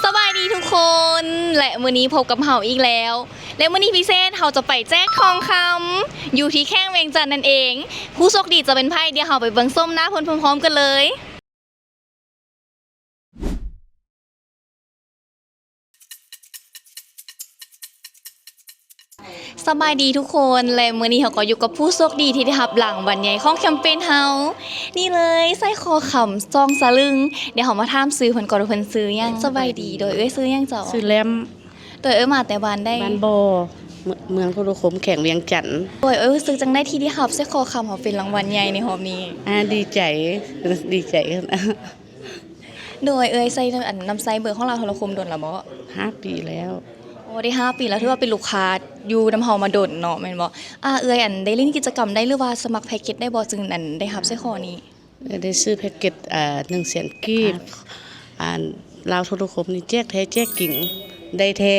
ສະບາຍດີທຸກຄົນ ແລະ ມື້ນີ້ພົບກັບເຮົາອີກແລ້ວ ແລະ ມື້ນີ້ພິເສດ ເຮົາຈະໄປແຈກທອງຄຳ ຢູ່ທີ່ແຂວງວຽງຈັນນັ້ນເອງ. ຜູ້ໂຊກດີຈະເປັນໃຜ? ດຽວເຮົາໄປເບິ່ງຊົມໜ້າເພິ່ນພ້ອມໆກັນເລີຍ. ສະບາຍດີທຸກຄົນ ແລະ ມື້ນີ້ເຮົາກໍຢູ່ກັບຜູ້ໂຊກດີທີ່ໄດ້ຮັບລາງວັນໃຫຍ່ຂອງແຄມເປນເຮົາ ນີ້ເລີຍ ສ້ອຍຄໍຄຳສອງສະລຶງ. ດຽວເຮົາມາຖາມຊື່ເພິ່ນກ່ອນວ່າເພິ່ນຊື່ຫຍັງ. ສະບາຍດີ ໂດຍ ເອື້ອຍຊື່ຫຍັງເຈົ້າ? ຊື່ແຫຼມ. ໂດຍ ເອື້ອຍມາແຕ່ບ້ານໃດ? ບ້ານບໍ່ ເມືອງ ເມືອງທຸລະຄົມ ແຂວງວຽງຈັນ. ໂດຍ ເອື້ອຍຮູ້ສຶກຈັ່ງໃດທີ່ໄດ້ຮັບສ້ອຍຄໍຄຳເຮົາເປັນລາງວັນໃຫຍ່ໃນຮອບນີ້? ອາ ດີໃຈ ດີໃຈ. ໂດຍ ເອື້ອຍໃຊ້ ອັນ ນຳໃຊ້ເບີຂອງລາວໂທລະຄົມດົນແລ້ວບໍ່? ຫ້າປີແລ້ວ. ໂອ້ ໄດ້ຫ້າປີແລ້ວ ຖືວ່າເປັນລູກຄ້າຢູ່ນຳເຮົາມາດົນເນາະ ແມ່ນບໍ່? ອາ ເອື້ອຍ ອັນ ໄດ້ຫຼິ້ນກິດຈະກຳໄດ້ ຫຼືວ່າສະໝັກແພັກເກັດໄດ້ບໍ່ ຈຶ່ງ ອັນ ໄດ້ຮັບສ້ອຍຄໍນີ້? ເອື້ອຍໄດ້ຊື້ແພັກເກັດ ອາ ໜຶ່ງແສນກີບ ອາ ລາວໂທລະຄົມນີ້ແຈກແທ້ແຈກຈິງ ໄດ້ແທ້.